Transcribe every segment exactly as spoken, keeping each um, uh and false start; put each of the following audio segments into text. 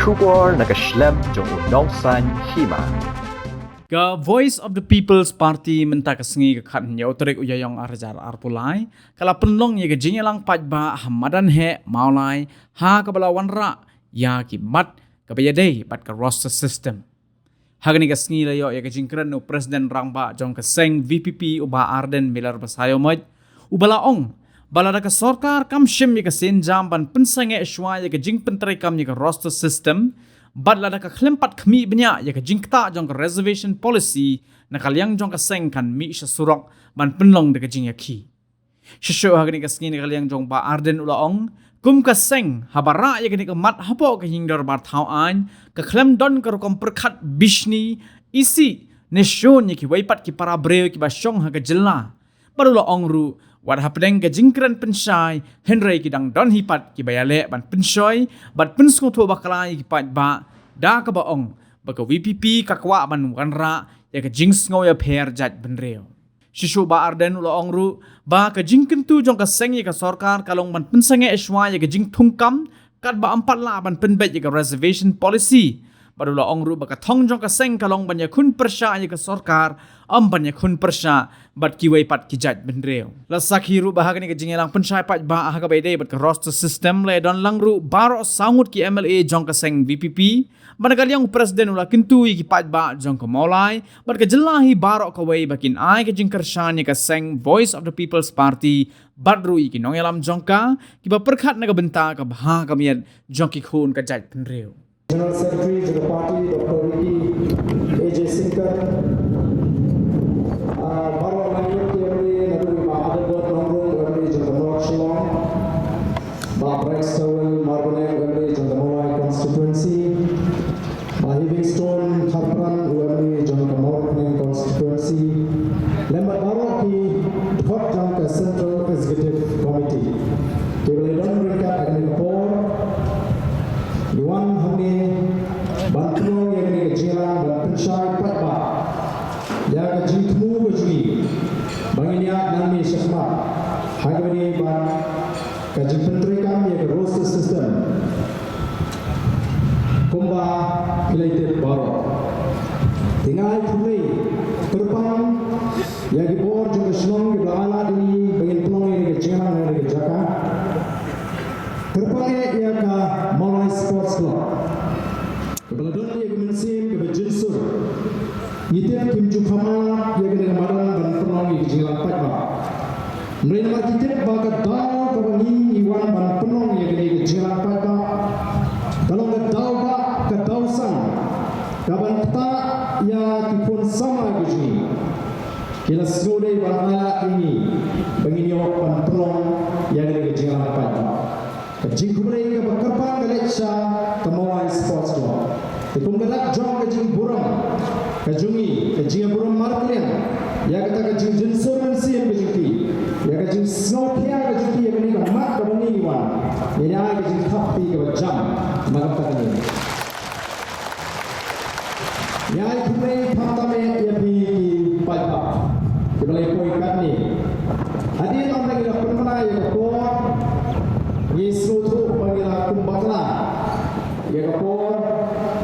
Khubor na ka shlem jong u Nongsaiñ Hima. Ka Voice of the People's Party mynta ka sngi ka khathynñiew tarik u Ïaïong arhajar arphew lai ka la pynlong ïa ka jingïalang paidbah ha madan heh Mawlai ha kaba la wanrah ïa ki mat kaba ïadei bad ka roster system. Ha kane ka sngi la ïoh ïa ka jingkren u President Rangbah jong ka seng V P P u Bah Ardent Miller Basaiawmoit, uba la ong ba lada ka sorkar kam shim ïa ka sienjam ban pynsangeh shuwa ïa ka jingpyntreikam ïa ka roster system bad lada ka khlem pat khmih bniah ïa ka jingktah jong ka reservation policy, na ka liang jong ka seng kan mih sha surok ban pynlong da ka jingïakhih. Shisha ha kane ka sngi na ka liang jong Bah Ardent u la ong, kum ka seng haba rah ïa kane ka mat hapoh ka ïing dorbar thaw aiñ, ka khlem don ka rukom pyrkhat bishni, isih ne shun ïa kiwei pat ki para briew kiba shong ha ka jylla. Bad u la ong ruh, wat hapdeng ka jingkren pynshai, hynrei ki dang don hi pat kiba ïaleh ban pynshoi bad pynsngewthuh bakla ïa ki paidbah da kaba ong ba ka V P P ka kwah ban wanrah ïa ka jingsngew ïapher jaitbynriew. Shisha Bah Ardent u la ong ruh ba ka jingkyntu jong ka seng ïa ka sorkar ka long ban pynsangeh shuwa ïa ka jingthungkam katba ym pat lah ban pynbeit ïa ka reservation policy. Bad u la ong ruh ba ka thong jong ka seng ka long ban ïakhun pyrshah ïa ka sorkar, ym ban ïakhun pyrshah bad kiwei pat ki jaitbynriew. La sakhi ruh ba ha kane ka jingïalang pynshai paidbah ha kaba ïadei bad ka roster system la ïadon lang ruh baroh saw ngut ki M L A jong ka seng V P P. Bad na ka liang u President u la kyntu ïa ki paidbah jong ka Mawlai bad ka jylla hi baroh kawei ba kin ai ka jingkyrshan ïa ka seng Voice of the People's Party bad ruh ïa ki nongïalam jong ka kiba pyrkhat na ka bynta ka bha ka miat jong ki khun ka jaitbynriew. General Secretary jong ka party, Doctor Ricky A J Syngkon. Ah, baroh lai ngut ki M L A, naduh i Bah Adelbert Nongrum, M L A jong ka North Shillong, Bah Bright Sewell Marbaniang, M L A jong ka Mawlai Constituency, Bah Heavingstone Kharpran, u M L A jong ka Mawryngkneng Constituency, lem bad baroh ki dkhot jong ka Central Executive Committee kiba la don ryngkat ha kane ka por. Ngi wan hangne ban pynlong ïa kane ka jingïalang ban pynshai paidbah ïa ka jingthmu ka jong ngi ba ngin ïaid nangne shakhmat ha kaba ïadei bad ka jingpyntreikam ïa ka roster system kumba phi la tip baroh. Te nga ai khublei kyrpang ïa ki bor jong ka shnong kiba la ailad ïa ngi ba ngin pynlong ïa kane ka jingïalang ha kane ka jaka. Kyrpang eh ïa ka Mawlai Sports Club kaba la don ïa ka mynsiem kaba jynsur. Ngi tip kim ju kham ailad ïa kane ka madan ban pynlong ïa ka jingïalang paidbah. Hynrei namar ngi tip ba ka daw kaba ngi ngi wan ban pynlong ïa kane ka jingïalang paidbah ka long ka daw ba ka daw san kaban ktah ïa ki khun samla ki jong ngi. Ki la sngewdei ban ailad ïa ngi ba ngin ïoh ban pynlong ïa kane ka jingïalang paidbah. Ka jingkhublei kaba kyrpang ka leit sha ka Mawlai Sports Club. Te kum ka dak jong ka jingburom ka jong ngi, ka jingburom markylliang ïa kata ka jingjynsur mynsiem ka jong ki, ïa ka jingsngewkhia ka jong ki ïa kane ka mat kaba ngi wan, ïa ka jingthap kti kaba jam na kata ka jingïalang. Ngi ai khublei khamtam eh ïa phi ki paidbah kiba la ïa poi katne. Hadien ynda ngi la pynbna ïa ka por, ngi sngewthuh ba ngi la kum bakla ïa ka por.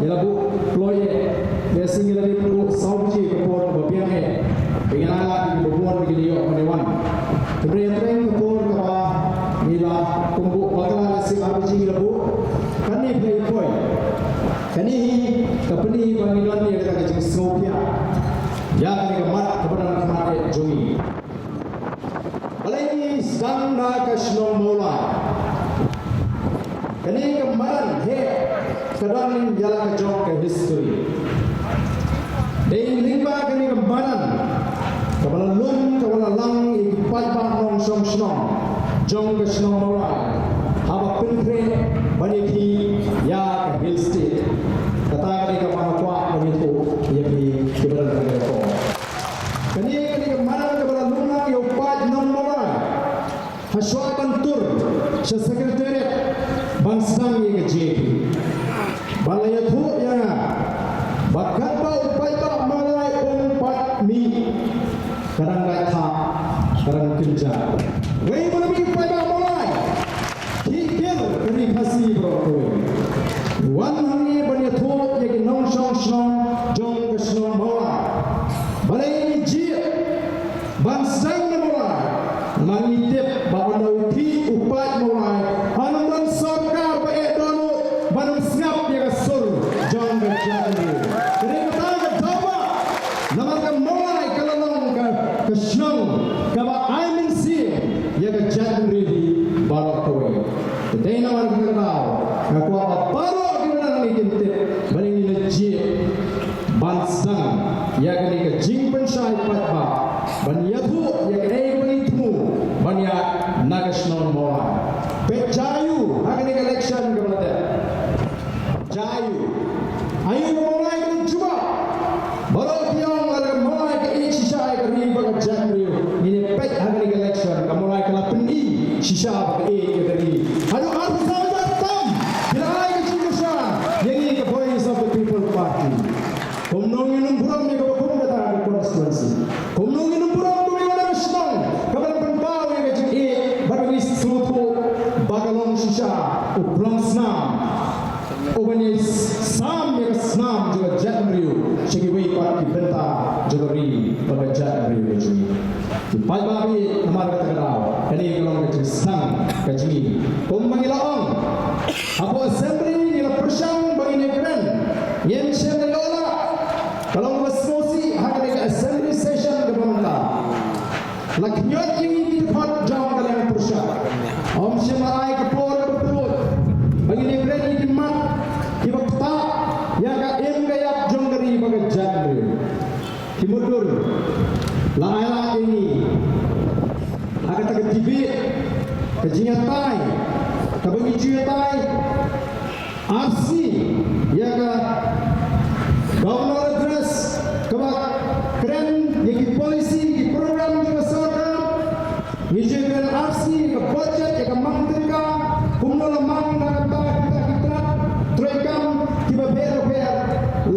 Ngi la buh kloi eh, lehse ngi la dep buh saw baje ka por ba biang eh. Ba ngi la lad ïa ki ba bun ba ngi la ïoh mane wan. Hynrei hynrei ka por kaba ngi la kum buh bakla, lehse ar baje ngi la buh. Kane phi la ïa poi. Kane hi ka pyni ba ngi don ïa kata ka jingsngewkhia ïa kane ka mat kaba don ha khmat eh jong ngi. Balei ngi sdang na ka shnong Mawlai? Kane ka madan heh ka don ïa la ka jong ka history. Dei lyngba kane ka madan kaba la lum kaba la lang ïa ki paidbah nongshong shnong jong ka shnong Mawlai haba pynkhreh ban ïakhih ïa ka Hill State. Kata ka dei kaba nga kwah ban ïathuh ïa phi kiba don ha kane ka por. Kane ka dei ka madan kaba la lum lang ïa u paid nong Mawlai. Hashwa ban tur sha Secretariat ban sdang ïa ka J P. Ba la ïathuh ïa nga ba katba u paidbah Mawlai um pat mih, ka dang dei thah, ka dang kynja. Wei ba la mih u paidbah Mawlai, ki kir ka ri Khasi baroh kawei. Wan hangne snam, uban ïa sam ïa ka snam jong ka jaitbynriew sha kiwei pat ki bynta jong ka ri bad ka jaitbynriew ka jong ngi. Ki paidbah, namar kata ka daw kane ka long ka jingsdang ka jong ngi. Kumba ngi la ong, hapoh Assembly ngi la pyrshang ba ngin ïakren, ngim shym la ïoh la. Ka long kaba sngewsih ha kane ka Assembly session kaba mynta. La khñiot ïa ngi ki dkhot jong ka liang pyrshah. Ym shym la ai ka por kaba kyrwoh ba ngin ïakren ïa ki mat kiba ktah ïa ka im ka ïap jong ka ri bad ka jaitbynriew. Ki mutdur la ai lad ïa ngi ha kata ka debate, ka jingïatai kaba ngi ju ïatai ar sngi ïa ka Governor Address kaba kren ïa ki policy, ki program jong ka sorkar. Ngi ju kren ar sngi ïa ka budget, ïa ka mang tyngka, kumno la mang na ka bynta kita ki tnat treikam kiba pher bapher.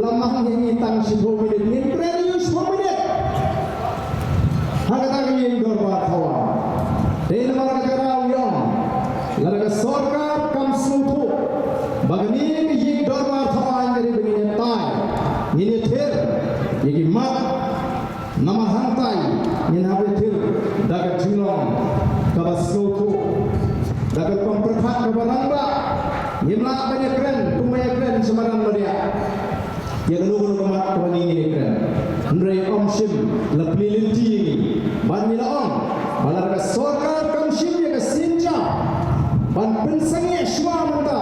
La mang ïa ngi tang shiphew minit, ngin kren ïa u shiphew minit ha kata ka ïing dorbar thaw aiñ. Dei namar kata ka daw ngi ong, lada ka sorkar kam sngewthuh ba kane ka ïing dorbar thaw aiñ ka dei ba ngin ïatai, ngin ïathir ïa ki mat, namar hangtai ngin hap ïathir da ka jinglong kaba sngewthuh, da ka rukom pyrkhat kaba rangbah. Ngim lah ban ïakren kumba ïakren sha madan madiah ïa kano kano ka mat kaba ngi ngin ïakren. Hynrei ym shym la plie lynti ïa ngi. Bad ngi la ong ba lada ka sorkar kam shim ïa ka sienjam ban pynsangeh shuwa mynta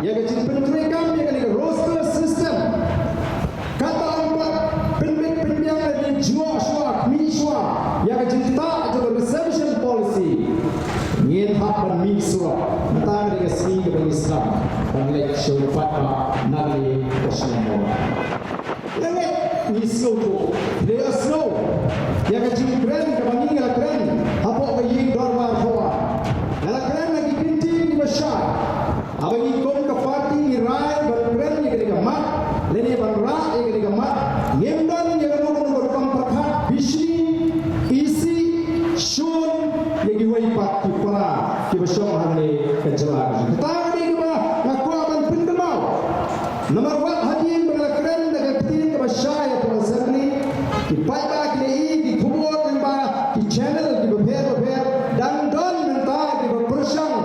ïa ka jingpyntreikam ïa kane ka roster system, kata ym pat pynbit pynbiang lane jngoh shuwa, khmih shuwa ïa ka jingktah jong ka reservation policy, ngin hap ban mih surok. Mynta ka dei ka sngi kaba ngi sdang ban leit sha u paidbah na kane ka shnong Mawlai. Ngi sngewthuh, ngi ïohsngew ïa ka jingkren kaba ngi la kren hapoh ka ïing dorbar thaw aiñ. Ngi la kren ha ki kyntien kiba shai. Haba ngi kum ka party ngi rai ban kren ïa kane ka mat lane ban rah ïa kane ka mat, ngim don ïa kano kano ka rukom pyrkhat bishni, isih, shun ïa kiwei pat ki para kiba shong hangne ka jylla ka jong ngi. Kata ka dei kaba nga kwah ban pynkynmaw. Namar wat hadien ba la kren da ka ktien kaba shai hapoh Assembly, ki paidbah ki la ïohi ki khubor lyngba ki channel kiba pher bapher, dang don mynta kiba pyrshang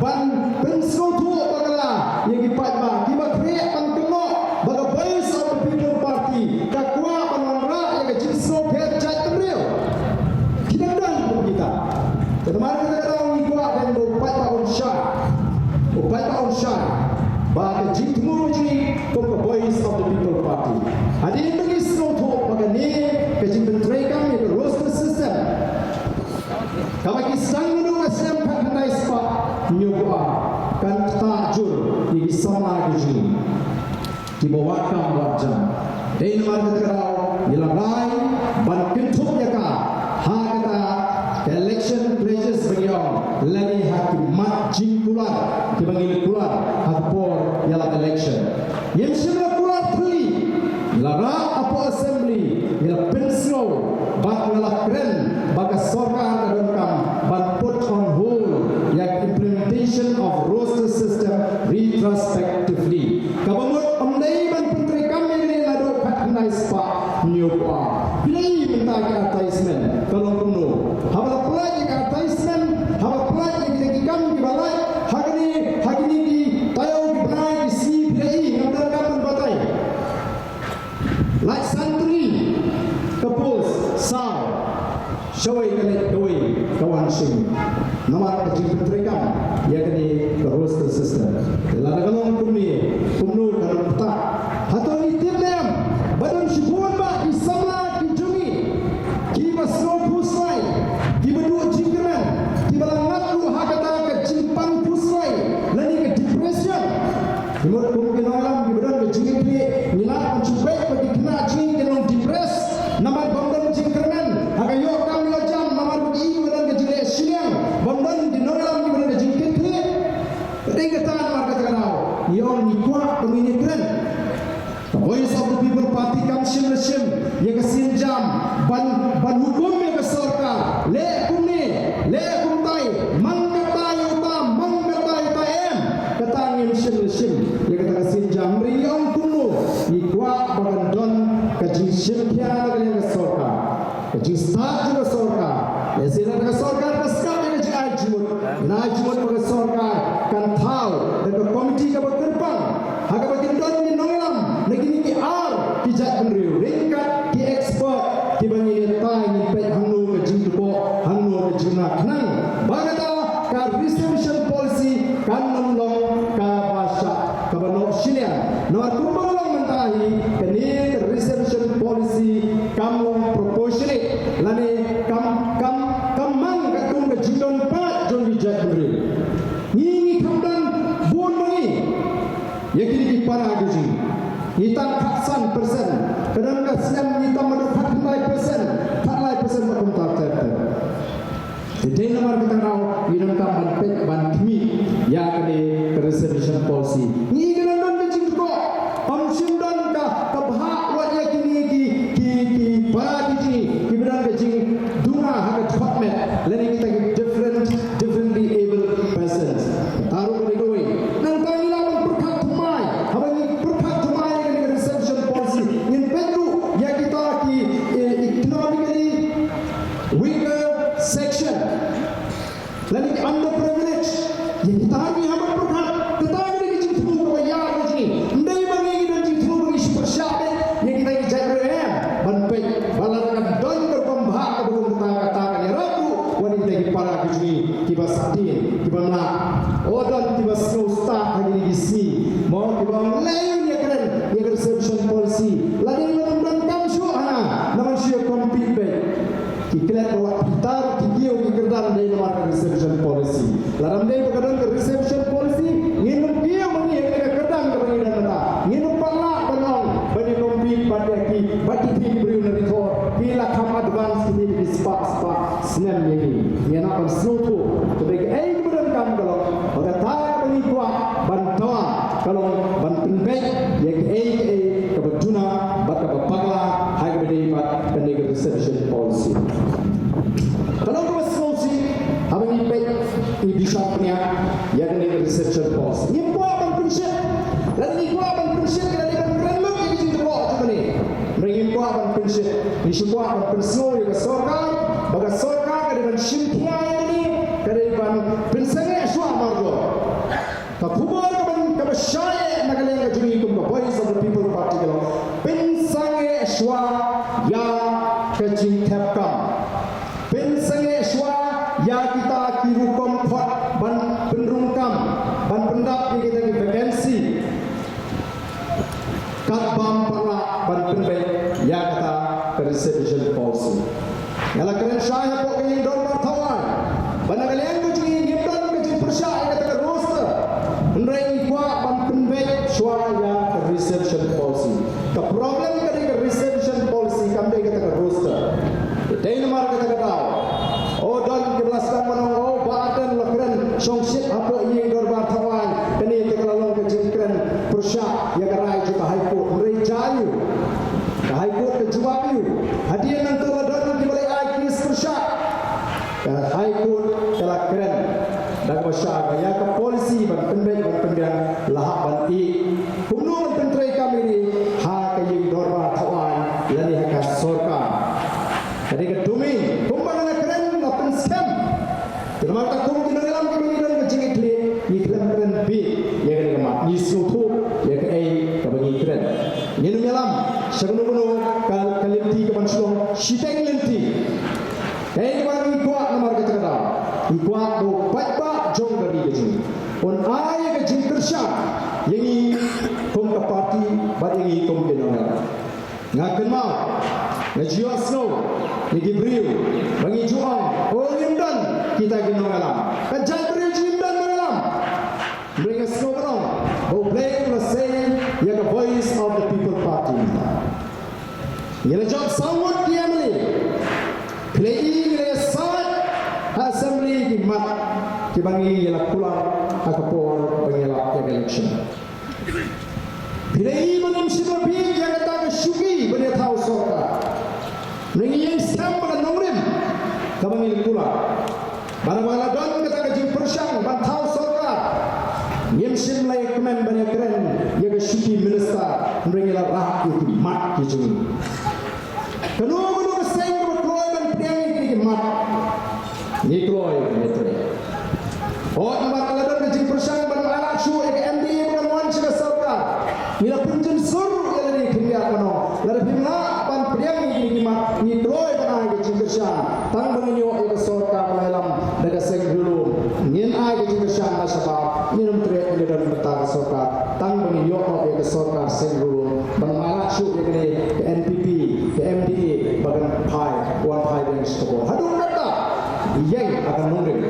ban pynsngewthuh bakla ïa ki paidbah, kiba khreh ban kynnoh ba ka Voice of the People Party ka kwah ban wanrah ïa ka jingsngewpher jaitbynriew. Ki dang don kum kita. Te namar kata ka daw ngi kwah ban ba u paidbah un shai, u paidbah un shai ba ka jingthmu jong ngi kum ka Voice of the People Party, hadien ba ngi sngewthuh ba kane ka jingpyntreikam ïa ka roster system kaba ki sdang naduh ka snem khatkhyndai spah hynñiewphew ar kan ktah jur ïa ki samla ki jong ngi kiba wad kam wad jam. Dei namar kata ka daw ngi la rai ban kynthup ïa ka ha kata ka election pledges ba ngi ong, lane ha ki mat jingkular kiba ngi la kular ha ka por ïalap election. Ngim shym la kular thylli, ngi la rah hapoh Assembly, ngi la pynsngew bad ngi la kren ba ka sorkar ka donkam ban put on hold ïa ka implementation of roster system retrospectively. Kaba mut ym dei ban pyntreikam ïa kane naduh khatkhyndai spah hynñiewphew ar. Phi la i mynta ka advertisement ka long kumno? Haba la pynlait ïa ka advertisement, haba pynlait ïa kita ki kam kiba lait ha kane, ha kine ki taïew ki bnai ki sngi, phi la i, ngam donkam ban batai. Lait san tylli ka post, saw. Shawei ka leit kawei ka wan shim. Namar ka jingpyntreikam ïa kane ka roster system. Te lada ka long kumne, kumno kan ym ktah? Hato ngi tip ne em ba don shibun bah ki samla ki jong ngi kiba sngewphuhsngew, kiba duh jingkyrmen, kiba la ngat ruh ha kata ka jingpang phuhsngew lane ka depression. Ki mut kum ki nongïalam kiba don ka jingïakhih, ngi lah ban shu beit ba ki khynnah jong ngi kin long depressed namar bym don jingkyrmen ha ka ïoh kam ïoh jam, namar ba ki ïohi ba don ka jingleh shiliang, bym don ki nongïalam kiba don ka jingkitkhlieh. Dei kata namar kata ka daw ngi ong ngi kwah ba ngin ïakren. Ka Voice of the People Party kam shym la shim ïa ka sienjam ban, ban hukum ïa ka sorkar, leh kumne, leh kumtai, mang katta ïa uta, mang katta ïa uta, em. Kata ngim shim la shim ïa kata ka sienjam. Hynrei ngi ong kumno, ngi kwah ba kan don ka jingshim khia na ka liang ka sorkar, ka jingstad jong ka sorkar. Lehse lada ka sorkar ka sngap ïa ka jingai jingmut, ngi ai jingmut ba ka sorkar kan thaw da ka komiti kaba kyrpang ha kaba kin don ki nongïalam na kine ki ar ki jaitbynriew, ryngkat ki expert kiba ngi ïa tai ngin peit hangno ka jingkpoh, hangno ka jingna, khnang ba kata ka reservation policy kan ym long kaba shah, kaba noh shiliang. Namar kumba long mynta hi, kane ka reservation policy kam long proportionate lane kam, kam, kam mang katkum ka jingdon palat jong ki jaitbynriew. Ngi, ngi kham don bun ma ngi ïa kine ki para ki jong ngi. Ngi tang khatsan percent, ka don ka snem ngi tang haduh khatkhyndai percent, khatlai percent ba kumta ter ter. Te dei namar kata ka daw ngi donkam ban peit ban khmih ïa kane ka reservation policy. Ngi ka dang don ka jingkpoh, ym shym don ka, ka bha wat ïa kine ki, ki, ki para ki jong ngi kiba don ka jingduna ha ka department lane kita ki different, differently abled persons. Kata ruh ka dei kawei. Nangta ngi lah ban pyrkhat thymmai, haba ngi pyrkhat thymmai ïa kane ka reservation policy, ngin peit ruh ïa kita ki, eh, economically weaker section lane ki underprivileged. Ïa kita ruh ngi hap ban pyrkhat. Kata ka dei ka jingthmu kaba ïar ka jong ngi. Ym dei ba ngi ngi don jingthmu ba ngi shu pyrshah beit ïa kita ki jaitbynriew, em, ban peit ba lada ka don ka rukom bha kaba kum kata, kata kan ïarap ruh wat ïa kita ki para ki jong ngi kiba sahtien, kiba mlak. O, don kiba sngewstad ha kine ki sngi, mo, kiba ong lei ïa kren ïa ka reservation policy. Lada ngi ym donkam shuh hana, nang shu ïa compete beit. Ki klet ba wat pyntar ki kiew ki kyrdan dei namar ka reservation policy. Lada ym dei ba ka don ka reservation policy, ngin ym kiew ma ngi ha ka kyrdan kaba ngi don mynta. Ngin ym pat lah ban ong ban ïa compete bad ïa ki, bad ki briew na Ri Thor, ki la kham advance kine ki spah spah snem ïa ngi. Ngi hap ban sngewthuh. Te kaei kaba donkam ka long ba kata kaba ngi kwah ban dawa ka long ban pynbeit ïa kaei kaei kaba duna bad kaba bakla ha kaba dei bad kane ka reservation policy. Ka long kaba sngewsih haba ngi peit, ngi bishar pynïaid ïa kane ka reservation policy. Ngim kwah ban pynshit, lada ngi kwah ban pynshit, lada ngi ban kren lut ïa ka jingkpoh jong kane. Hynrei ngim kwah ban pynshit, ngi shu kwah ban pynsngew ïa ka sorkar ba ka sorkar ka dei ban shim khia ïa kane, ka dei ban pynsangeh shuwa mardor. Ka khubor kaba, kaba shai eh na ka liang ka jong ngi kum ka Voice of the People Party ka long, pynsangeh shuwa ïa ka jingthep kam. Pynsangeh shuwa ïa kita ki rukom khot ban pynrung kam, ban pyndap ïa kita ki vacancy. Kat bam pat lah ban pynbeit ïa kata ka reservation policy. Nga la kren shai hapoh ka ïing dorbar thawaiñ ba na ka liang ka jong ngi ngim don ka jingpyrshah ïa kata ka roster. Hynrei ngi kwah ban pynbeit shuwa ïa ka reservation policy. Ka problem ka dei ka reservation policy, kam dei kata ka roster. Dei namar kata ka daw, o, don kiba la sdang ban ong, o, Bah Ardent la kren shongshit hapoh ïing dorbar thawaiñ, kane te ka la long ka jingkren pyrshah ïa ka rai jong ka High Court. Hynrei jia aiu? Ka High Court ka jubab aiu? Hadien nangta la don kiba la ai case pyrshah. Ka High Court ka la kren da kaba shai ba ïa ka policy ban pynbeit ban pynbiang la hap ban ïeh. Kumno ban pyntreikam ïa kane ha ka ïing dorbar thawaiñ lane ha ka sorkar? Ka dei ka domain, kumba nga la kren, la pynskhem. Te namar kata kum ki nongïalam kiba ngi don ka jingïakhih, ngi khlem kren beit ïa kane ka mat, ngi sngewthuh ïa kaei kaba ngi kren. Ngin ym ïalam sha kano kano ka, ka lynti kaban shlong shiteng lynti. Kaei kaba ngi kwah namar kata ka daw, ngi kwah ba u paidbah jong ka ri ka jong ngi un ai ka jingkyrshan ïa ngi kum ka party bad ïa ngi kum ki nongïalam. Nga kynmaw, nga ju ïohsngew ïa ki briew ba ngi ju ong, o, ngim don kita ki nongïalam. Ka jaitbynriew jong ngi ym don nongïalam. Hynrei nga sngew ban ong ba U Blei u la sei ïa ka Voice of the People Party. Ngi la jop saw ngut ki M L A. Phi la i ngi la ïasaid ha assembly ki mat kiba ngi la kular ha ka por ba ngi la ïa ka election. Phi la i ba ngim shym la bieit ïa kata ka shuki ban ïathaw sorkar. Ngi ïeng skhem ba ka nongrim kaba ngi la kular, ba haba la don kata ka jingpyrshang ban thaw sorkar, ngim shym la ïa kmen Hynrei ngi la rah ïa ki mat ki jong ngi. Kano kano ka seng kaba kloi ban pdiang ïa kine ki mat, ngi kloi ban ïatrei. Hooid, namar ka la don ka jingpyrshang ban ailad shuh ïa ka M D A ba kan wan sha ka sorkar. Ngi la pynjynsur ïa lade khyndiat, kano lada phim lah ban pdiang ïa kine ki mat, ngi kloi ban ai ka jingkyrshan. Tang ba ngin ïoh ïa ka sorkar ba la ïalam da ka seng riewlum, ngin ai ka jingkyrshan na shabar. Ngin ym treh, ngin ym don bynta ka sorkar. Tang ba ngin ïoh ïa ka sorkar seng riewlum, ban ailad shuh ïa kane ka N P P, ka M D A, ba kan phai, wan phai biang sha ka bor. Haduh katta ïeng ha ka nongrim.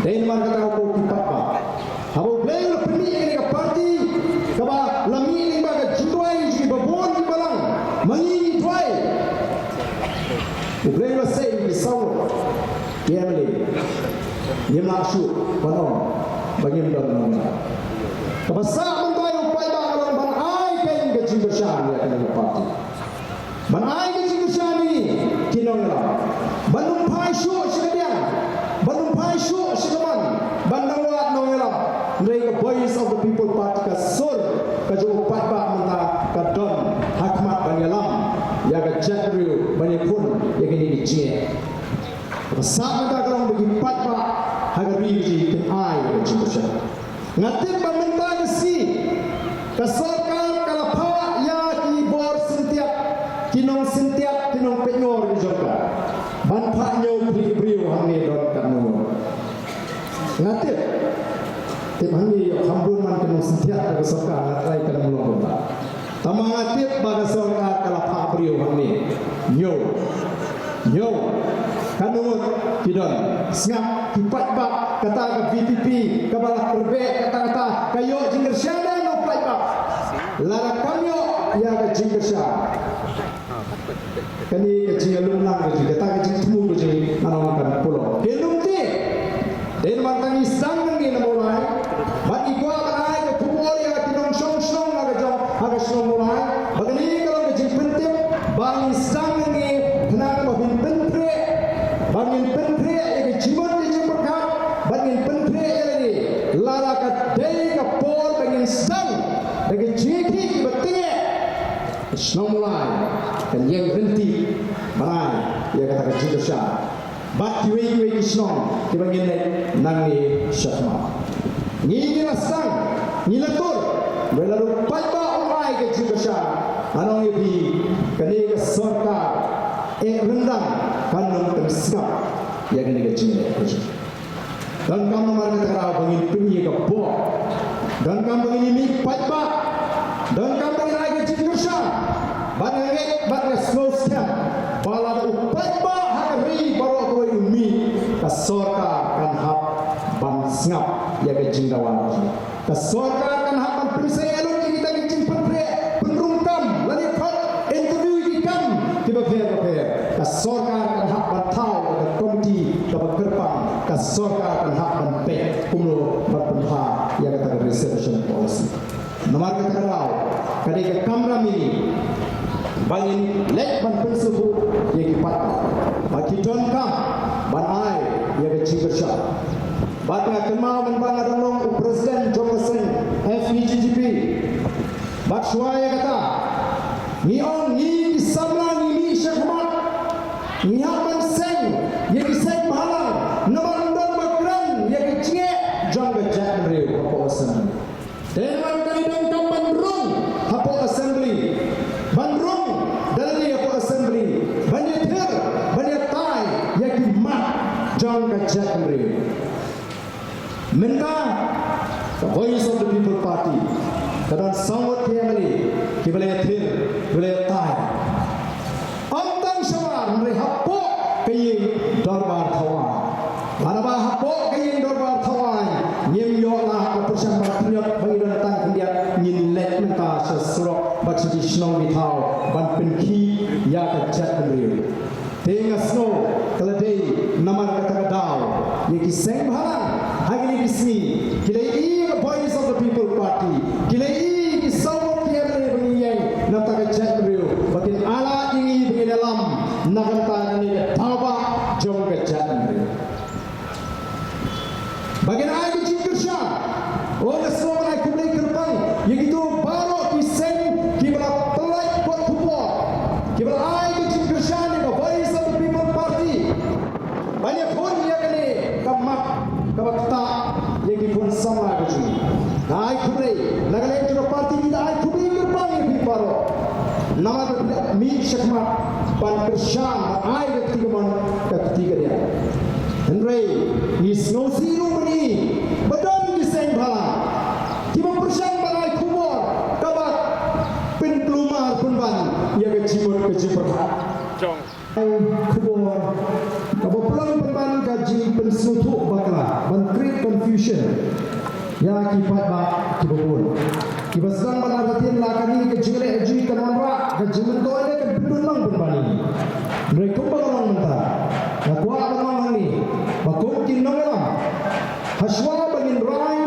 Dei namar kata ko ki paidbah, haba U Blei u la pynmih ïa kane ka party kaba la mih lyngba ka jingduwai jong ki babun ki balang, ma ngi ngi duwai. U Blei u la sei ïa ki saw ngut ki M L A, ngim lah shuh ban ong ba ngim don nongïalam. Kaba sah mynta ïa u paidbah ka long ban ai kein ka jingkyrshan ïa kane ka party. Ban ai ka jingkyrshan ïa ngi ki nongïalam, ban ym phai shuh sha kadiang, ban ym phai shuh sha kamon, ban nang wad nongïalam. Hynrei ka Voice of the People Party, ka sur ka jong u paidbah mynta ka don ha khmat ban ïalam ïa ka jaitbynriew, ban ïakhun ïa kine ki jingeh. Kaba sah mynta ka long ba ki paidbah ha ka ri ka jong ngi kin ai ka jingkyrshan. Nga tip ba mynta ka sngi ka sorkar ka la phah ïa ki bor syntiat, ki nongsyntiat, ki nongpeitngor ki jong ka, ban phah ñiew khlieh briew hangne don katno. Nga tip, tip hangne ïoh kham bun man ki nongsyntiat ka sorkar, nga trai ka dang long kumta. Tangba nga tip ba ka sorkar ka la phah briew hangne. Ñiew. Ñiew. Katno ngut ki don? Sngap ki paidbah, kata ka V P P kaba la pyrbeh katta katta ka ïoh jingkyrshan na u paidbah. Lada kam ïoh ïa ka jingkyrshan, kane ka jingïalum lang ka jong, kata ka jingthmu ka jong ngi, nga ong kan pulom. Te lum te. Dei namar tang ngi sdang ngi na Mawlai bad ngi kwah ban ai ka khubor ïa ki nongshong shnong ha ka jong, ha ka shnong Mawlai, ba kane ka long ka jingpyntip ba ngi sdang ngi khnang ba phin pynkhreh, ba ngin pynkhreh ïa ka jingmut ka jingpyrkhat, ba ngin pynkhreh ïa lade. Lada ka dei ka por ba ngin sdang da ka jingïakhih ba tyngeh, shnong Mawlai kan ïeng ryntih ban ai ïa kata ka jingkyrshan. Bad kiwei kiwei ki shnong kiba ngin leit nangne shakhmat. Ngi ngi la sdang, ngi la tur, hynrei lada u paidbah um ai ka jingkyrshan, ngan ong ïa phi, kane ka sorkar eh ryndang kan ym pynsngap ïa kane ka jingeh. Donkam namar kata ka daw ba ngin pyni ka bor. Donkam ba ngin ïa mih paidbah. Donkam ba ngin ai ka jingkyrshan. Bad nga ngeit bad nga sngewskhem ba lada u paidbah ha ka ri baroh kawei u mih, ka sorkar kan hap ban sngap ïa ka jingdawa. Ka sorkar kan hap ban pynsei lut ïa kita ki jingpynpre, pynrung kam, lane phah interview ïa ki kam kiba pher bapher. Ka sorkar kan hap ban thaw ïa ka komiti kaba kyrpang. Ka sorkar kan hap ban peit kumno ban pynbha ïa kata ka reservation policy. Namar kata ka daw ka dei ka kamram ïa ngi ba ngin leit ban pynsngewthuh ïa ki paidbah ba ki donkam ban ai ïa ka jingkyrshan. Bad nga kynmaw mynba nga dang long u president jong ka seng F K J G P. Bad shuwa ïa kata ngi ong ngi ki samla ngi mih shakhmat, ngi hap ban seng ïa ki seng bhalang, namar ym don ba kren ïa ki jingeh jong ka jaitbynriew hapoh assembly. Te namar kata ngi donkam ban rung hapoh assembly, ban rung da lade hapoh assembly, ban ïathir, ban ïatai ïa ki mat jong ka jaitbynriew. Mynta ka Voice of the People Party ka don saw ngut ki M L A kiba la ïathir, kiba la ïatai. Ym tang shabar, hynrei hapoh ka ïing dorbar thawaiñ. Lada ba hapoh ka ïing dorbar thawaiñ ngim ïoh la ka pyrshang ba khyndiat ba ngi don tang khyndiat, ngin leit mynta sha surok bad sha ki shnong ki thaw ban pynkhih ïa ka jaitbynriew. Te nga sngew ka la dei namar kata ka daw ïa ki seng bhalang ha kine ki sngi ki la ïohi ïa ka Voice of the People Party, ki la ïohi ïa ki saw ngut ki M L A ba ngi ïeng na bynta ka jaitbynriew ba kin ailad ïa ngi ba ngin ïalam na ka bynta kane ka daw ba jong ka jaitbynriew. Ba ngin ai ka jingkyrshan. Nga sngew ban ai khublei kyrpang ïa kito baroh ki seng kiba la Namar ba phi la mih shakhmat ban kyrshan, ban ai ka kti kamon ka kti kadiang. Hynrei ngi sngewsih ruh mynne ba don ki seng bhalang kiba pyrshang ban ai khubor kaba pynkulmar pynban ïa ka jingmut ka jingpyrkhat. Ai khubor kaba pynlong pynban ka jingpynsngewthuh bakla, ban create confusion ïa ki paidbah kiba bun. Kiba sdang ban artatien la kane ka jingleh jui, kan wanrah ka jingmyntoi ne kan pyndon lang pynban ïa ngi. Hynrei kumba ka long mynta, nga kwah ban ong hangne ba kum ki nongïalam, hashwa ba ngin rai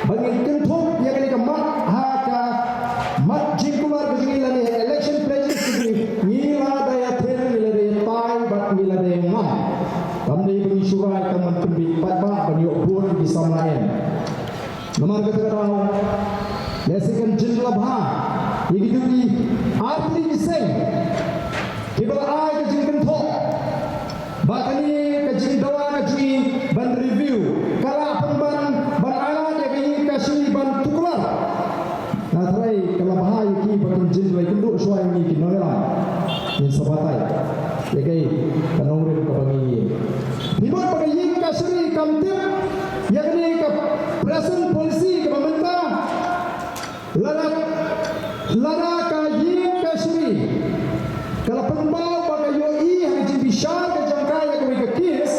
ba ngin kynthup ïa kane ka mat ha ka mat jingkular ka jong ngi lane election pledges ka jong ngi, ngi la dei ïathir, ngi la dei ïatai bad ngi la dei ïangam. Kam dei ba ngi shu rai tang ban pynbiej paidbah ban ïoh vote ki samla, em. Namar kata ka daw, lehse kan jin la bha ïa kito ki artylli ki seng kiba la ai ka jingkynthoh ba kane ka jingdawa ka jong ngi ban review ka lah pynban ban ailad ïa ka ïing ka shri ban tuklar. Nga tharai ka la bha ïa ki ba kin jin la ïakynduh shuwa ïa ngi ki nongïalam. Ngin sa batai ïa kaei ka nongrim kaba ngi ïeng. Phi mut ba ka ïing ka shri kam tip ïa kane ka present policy kaba mynta. Lada, lada ka ïing ka shri ka la pynpaw ba ka ïohi ha ka jingbishar ka jong ka ïa kawei ka case,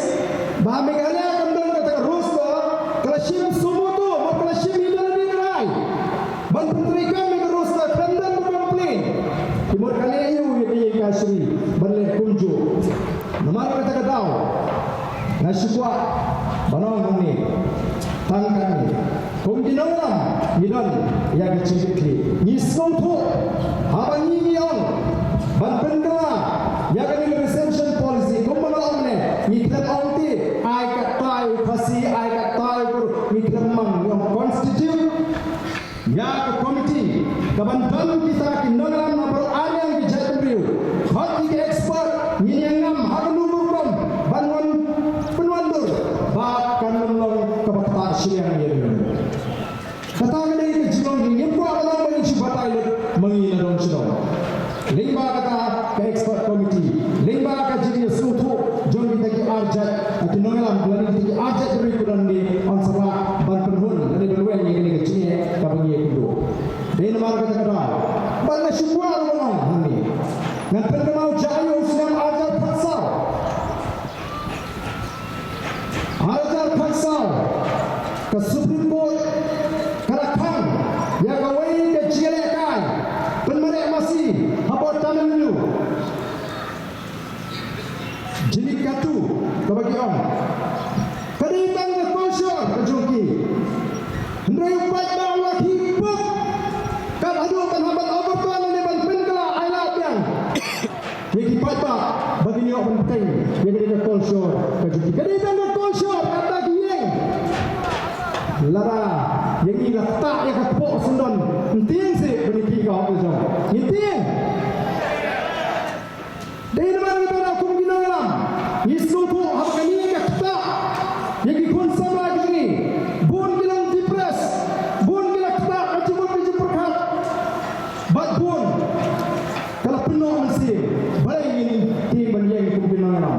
ba ha Meghalaya kam don kata ka rules law, ka la shim suo motu, mo ka la shim ïa lade ka rai ban pyntreikam ïa ka rules law, khlem don ba complain. Ki mut ka leh aïu ïa ka ïing ka shri ban leh kumjuh? Namar kata ka daw nga shu kwah ban ong hangne tang katne. Kum ki nongïalam ngi don ïa ka jingkitkhlieh. Ngi sngewthuh haba ngi ngi ong ban pynkylla ïa kane ka reservation policy, kumba nga ong ne, ngi khlem ong te ai katta ïa u Khasi, ai katta ïa u Garo, ngi khlem mang, ngi ong constitute ïa ka committee kaban don kita ki nongïalam na baroh arliang ki jaitbynriew, khot ïa ki expert, ngin ïa ngam ha kano ka rukom ban wan pynwandur ba kan ym long kaba ktah shiliang ïa ngi. Kata ka dei ka jinglong, ngim kwah ban long ba ngin shu batai lut ma ngi na dong sha dong. Lyngba kata ka expert committee, lyngba ka jingïasngewthuh jong kita ki arjait, ki nongïalam, lane kita ki arjait ri, ki don ne, yn sa lah ban pynhun lane ban weng ïa kane ka jingeh kaba ngi ïakynduh. Dei namar kata ka daw ba nga shu kwah ruh ban ong hangne, ngan pynkynmaw jia ïa u snem arhajar khatsaw. Arhajar khatsaw, ka Supreme Court ka la khang ïa kawei ka jingïalehkai pynmareh masi hapoh Tamil Nadu. Jallikattu kaba ki ong, ka dei tang ka culture ka jong ki. Hynrei u paidbah u la khih pop kat haduh ban hap ban overturn ne ban pynkylla ailad biang ïa ki paidbah ba kin ïoh ban bteng ïa kane ka culture ka jong ki. Ka dei tang ka culture kata ki ïeng. Lada ïa ngi la ktah ïa ka kpoh syndon, ngin tieng seh ban ïa ki ka hok la jong? Ngin tieng? Dei namar kata kum ki nongïalam ngi sngewthuh haba kane ka ktah ïa ki khun samla ki jong ngi, bun ki long depressed, bun ki la ktah ka jingmut ka jingpyrkhat, bad bun ka la pynnoh mynsiem. Balei ngin tieng ban ïeng kum ki nongïalam?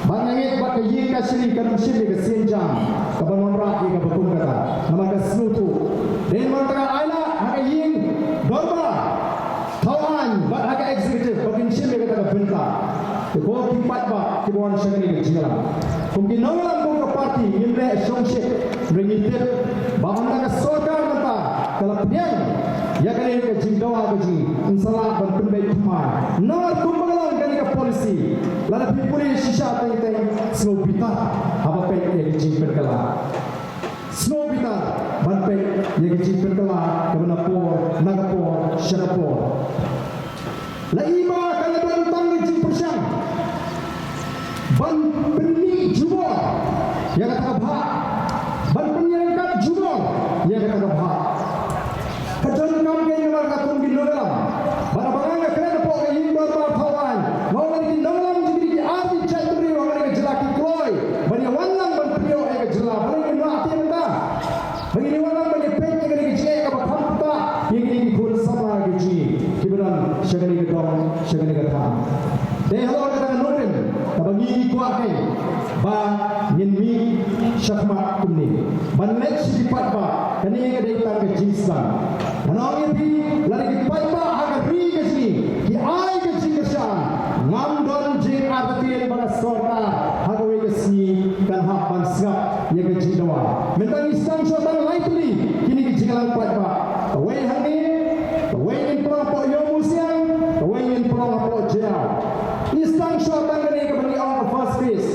Bad nga ngeit ba ka ïing ka shri kan ym shim ïa ka sienjam kaban wanrah ïa kaba kum kata, namar ka sngewthuh. Dei namar kata ka ailad ha ka ïing dorbar thaw aiñ bad ha ka executive ba kin shim ïa kata ka bynta. Te ko ki paidbah kiba wan sha kane ka jingïalam, kum ki nongïalam, kum ka party, ngim leh shongshit, hynrei ngi tip ba hangta ka sorkar mynta ka la pdiang ïa kane ka jingdawa ka jong ngi, yn sa lah ban pynbeit thymmai. Namar kumba ka long kane ka policy, lada phi pule shisha teng teng, sngew bitar haba peit ïa ka jingpynkylla. Sngew bitar ban peit ïa ka jingpynkylla kaba na por na ka por sha ka por. La i ba ka la don tang ka jingpyrshang ban pynmih jubor ïa kata ka bhah, ban pynïaryngkat jubor ïa kata ka bhah. Ka donkam kein namar ka kum ki nongïalam. Bad haba nga kren hapoh ka ïing dorbar thaw aiñ, nga ong ïa ki nongïalam jong ki ar tylli ki jaitbynriew ha kane ka jylla ki kloi ban ïa wan lang ban pynïoh ïa ka jylla. Balei ngin wad te mynta? Ba ngin ïa wan lang ban ïa peit ïa kane ka jingeh kaba kham ktah ïa kine ki khun samla ki jong ngi kiba don sha kane ka thaiñ. Te halor kata ka nongrim kaba ngi kwah kein ba ngin mih shakhmat kumne ban leit sha ki paidbah. Kane ka dei tang ka jingsdang. Ngan ong ïa phi, lada ki paidbah ha ka ri ka jong ngi ki ai ka jingkyrshan, ngam don jingartatien ba ka sorkar ha kawei ka sngi kan hap ban sngap ïa ka jingdawa. Mynta ngi sdang shuwa tang lai tylli kine ki jingïalang paidbah. Kawei hangne, kawei ngin pynlong hapoh Ïew Mawsiang, kawei ngin pynlong hapoh Jaïaw. Ngi sdang shuwa tang kane kaba ngi ong ka first phase.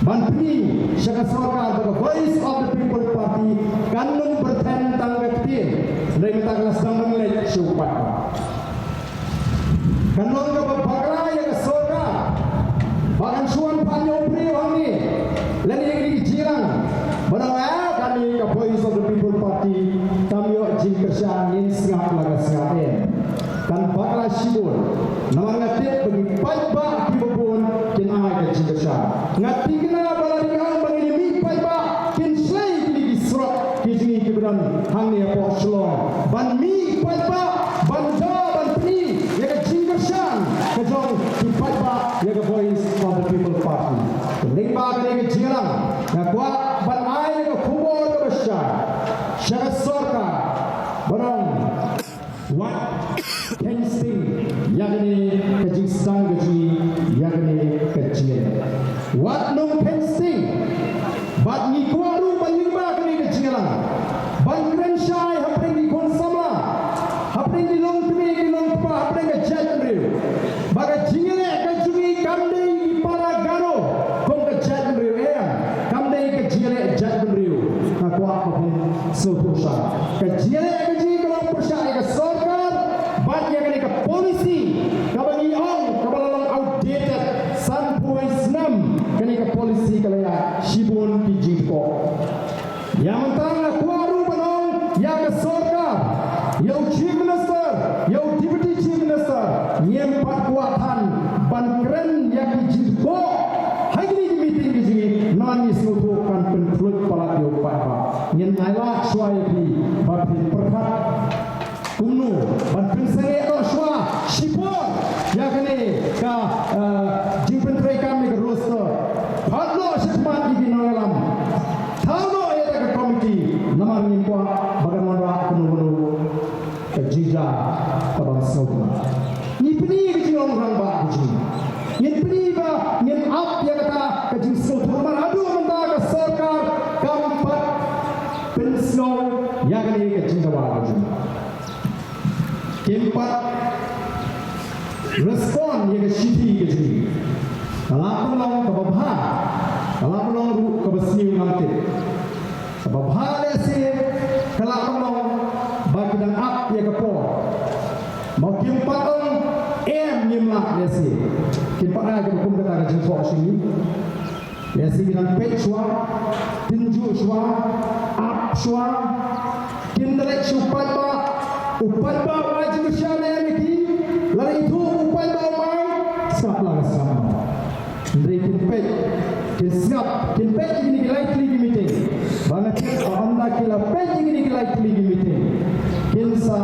Ban pyni sha ka sorkar ba ka Voice of the People Party kan ym pyrthen tang ka ktien. Hynrei mynta ka la sdang ban leit sha u paidbah. Kan long kaba bakla ïa ka sorkar ba kan shu wan phah ïa u briew hangne lane ïa ki jingïalang ba ong, "Ah, kane ka Voice of the People Party kam ïoh jingkyrshan, ngin sngap la ka sngap." Em, kan bakla shibun. Namar nga tip ba ki paidbah kiba bun kin ai ka jingkyrshan. Nga thikna ba lada ngi ong ba ngin ïa mih paidbah, kin shlei kine ki surok ki jong ngi kiba don hangne hapoh Shillong ban mih paidbah, ban da, ban pyni ïa ka jingkyrshan ka jong ki paidbah ïa ka Voice of the People Party. Lyngba kane ka jingïalang nga kwah ban ai ïa ka khubor kaba shai sha ka sorkar ba ong, wat kheiñ sting ïa kane ka jingsdang ka jong ngi, ïa kane ka jingïaleh. Wat nym kheiñ sting. Bad ngi kwah ruh ba lyngba kane ka jingïalang ban kren shai hapdeng ki khun samla, hapdeng ki longkmie ki longkpa, hapdeng ka jaitbynriew, ba ka jingïaleh ka jong ngi kam dei ki para Garo kum ka jaitbynriew, em, kam dei ka jingïaleh jaitbynriew. Nga kwah ba phin sngewthuh shai. Ka jingïaleh ka jong ngi ka long pyrshah ïa ka sorkar bad ïa kane ka policy kaba ngi ong kaba la long outdated sanphew snem. Kane ka policy ka la ïaid shibun ki jingdkoh. Ïa mynta nga kwah ruh ban ong ïa ka sorkar, ïa u Chief Minister, ïa u Deputy Chief Minister, ngim pat kwah than ban kren ïa ki jingdkoh ha kine ki meeting ki jong ngi, namar ngi sngewthuh kan pynkhluit palat ïa u paidbah. Ngin ailad shuwa ïa phi ba phin pyrkhat kumno ban pynsangeh noh shuwa shipor ïa kane ka, eh, jingpyntreikam ïa ka roster. Phah noh shakhmat ïa ki nongïalam. Thaw noh ïa ka komiti, namar ngim kwah ba kan wanrah kano kano ka jingja ka bym sngewtynnat. Ngi pyni ka jinglong rangbah ka jong ngi. Ngin pyni ba ngin ap ïa kata ka jingsngewthuh, namar haduh mynta ka sorkar kam pat pynsngew ïa kane ka jingdawa ka jong ngi. Kim pat respond ïa ka shithi ka jong ngi. Ka la pynlong kaba bha, ka la pynlong ruh kaba sniew, ngam tip. Kaba bha lehse ka la pynlong ba ki dang ap ïa ka por. Mo kim pat ong em, ngim lah lehse. Kim pat ai kaba kum kata ka jingphohsniew. Lehse ki dang peit shuwa, tynjuh shuwa, ap shuwa. Kin da leit sha u paidbah, u paidbah u ai jingkyrshan ïa ki, lada ithuh u paidbah um ai, sngap la ka sngap. Hynrei kin peit, kin sngap, kin peit ïa kine ki lai tylli ki meeting. Ba nga tip ba ynda ki la peit ïa kine ki lai tylli ki meeting, kin sa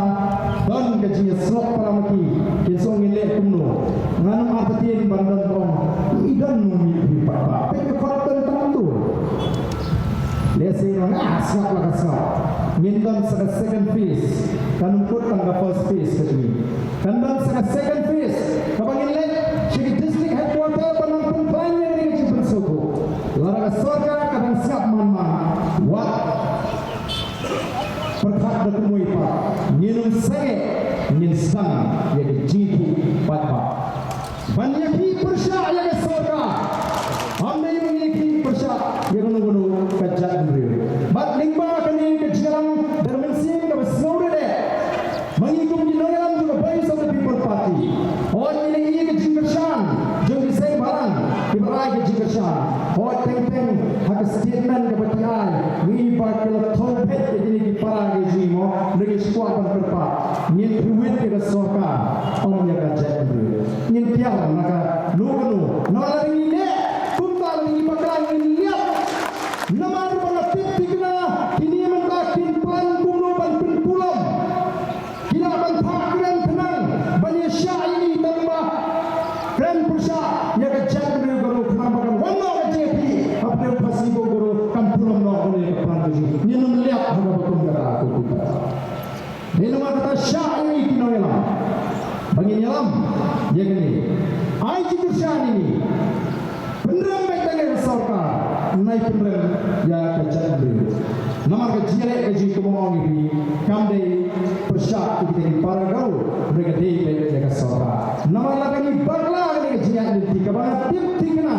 don ka jingïasyllok para ma ki, kin sa ong, ngin leh kumno. Ngan ym artatien ban don ong, i don nym mih hi pat ba peit ka khot, don tang tur. Lehse ngan ong, ah, sngap la ka sngap. Ngin don sa ka second phase. Kan ym kut tang ka first phase ka jong ngi. Kan don sa ka second phase kaba ngin leit sha ki district headquarter ban nang pynkhlaiñ ïa kane ka jingpynsngewthuh. Lada ka sorkar ka dang sngap man man, wat pyrkhat da kumwei pat, ngin ym sangeh, ngin sdang ïa ka jingïakhih paidbah. Ban ïakhih pyrshah ïa ka sorkar, ym dei ban ïakhih pyrshah ïa kano kano ka jaitbynriew. Bad lyngba kane ka jingïalang da ka mynsiem kaba sngewdei, ma ngi kum ki nongïalam jong ka Voice of the People Party, hooid ngi la ïohi ïa ka jingkyrshan jong ki seng bhalang kiba rai ka jingkyrshan. Hooid, teng teng ha ka statement kaba ki ai, ngi ïohi ba ki la thoh phet ïa kine ki para ki jingmo, ngi shu kwah ban kyrpad, ngin pynwit ïa ka sorkar, ym ïa ka jaitbynriew. Ngin tiar na kano kano, na la ngi leh kumta, la ngi bakla, ngin leh. Namar ba nga tip thikna kine mynta kin plan kumno ban pynpulom. Ki lah ban phah kren khnang ban ïa Hynrei namar kata shah ïa ngi ki nongïalam ba ngin ïalam ïa kane. Ai jingkyrshan ïa ngi. Pynrem beit tang ïa ka sorkar, nai pynrem ïa ka jaitbynriew. Namar ka jingïaleh ka jong ngi, kumba ong ïa phi, kam dei pyrshah ïa kita ki para Garo, hynrei ka dei beit ïa ka sorkar. Namar lada ngi bakla ïa ka jingïaid lynti kaba nga tip thikna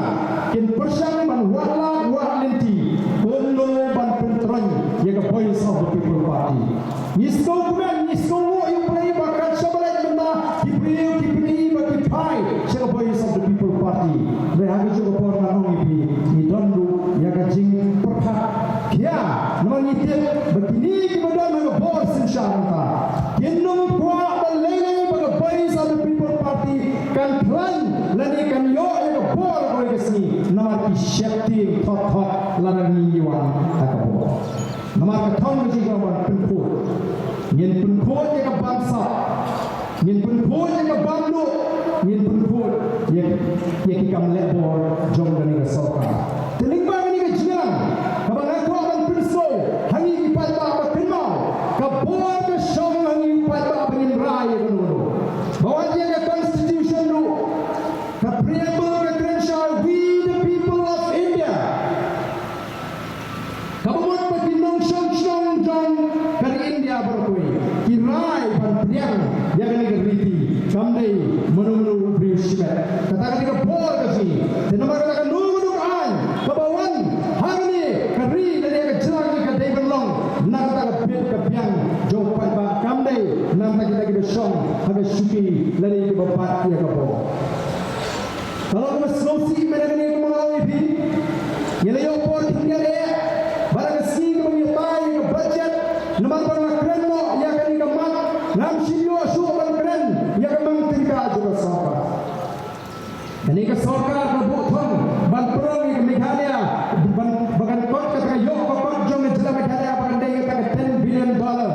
kin pyrshang ban wad lad wad lynti kumno ban pyntroiñ ïa ka Voice of the People Party. Ngi sngewkmen, ngi sngewnguh ïa U Blei ba kat shaba leit mynta ki briew ki pyni ba ki phai sha ka Voice of the People Party. Hynrei ha kajuh ka por nga ong ïa phi, ngi don ruh ïa ka jingpyrkhat khia namar ngi tip ba kine kiba don ha ka bor synshar mynta kin ym kwah ba lei lei ba ka Voice of the People Party kan khlaiñ lane kan ïoh ïa ka bor ha kawei ka sngi namar ki sheptieng thot thot lada ngi wan ha ka bor. Namar ka thong ka jong ngi ka ban pynkhuid. Ngin pynkhuid ïa ka bamsap. Ngin pynkhuid ïa ka bamduh. Ngin pynkhuid ïa, ïa ki kam leh bor jong kane ka sorkar. Te lyngba kane ka jingïalang kaba nga kwah ban pynsngew ha ngi ki paidbah ba kynmaw ka bor ka shong ha ngi ki paidbah ba ngin rai ïa kano kano. Ba wat ïa ka constitution ruh ka preamble ka kren shai, "We the people of India." Kaba mut ba ki nongshong shnong jong ka ri India baroh kawei ki rai ban pdiang ïa kane ka riti, kam dei mano mano u briew shimet. Kata ka dei ka bor ka jong ngi. Te namar kata kano kano ka aiñ kaba wan hangne ka ri lane ka jylla ka dei ban long na kata ka bit ka biang jong u paidbah, kam dei na kata kita kiba shong ha ka shuki lane kiba bat ïa ka bor. Ka long kaba sngewsih mynta kane kumba nga ong ïa phi. Ngi la ïoh por khyndiat eh ba la ka sngi kaba ngi ïa tai ïa ka budget namar ba nga kren noh ïa kane ka mat, ngam shym ïoh shuh ban kren ïa ka mang tyngka jong ka sorkar. Kane ka sorkar ka buh thong ban pynrung ïa ka Meghalaya ban, ba kan kot kata ka ïoh ka kot jong ka jylla Meghalaya ba kan dei kata ka ten billion dollar.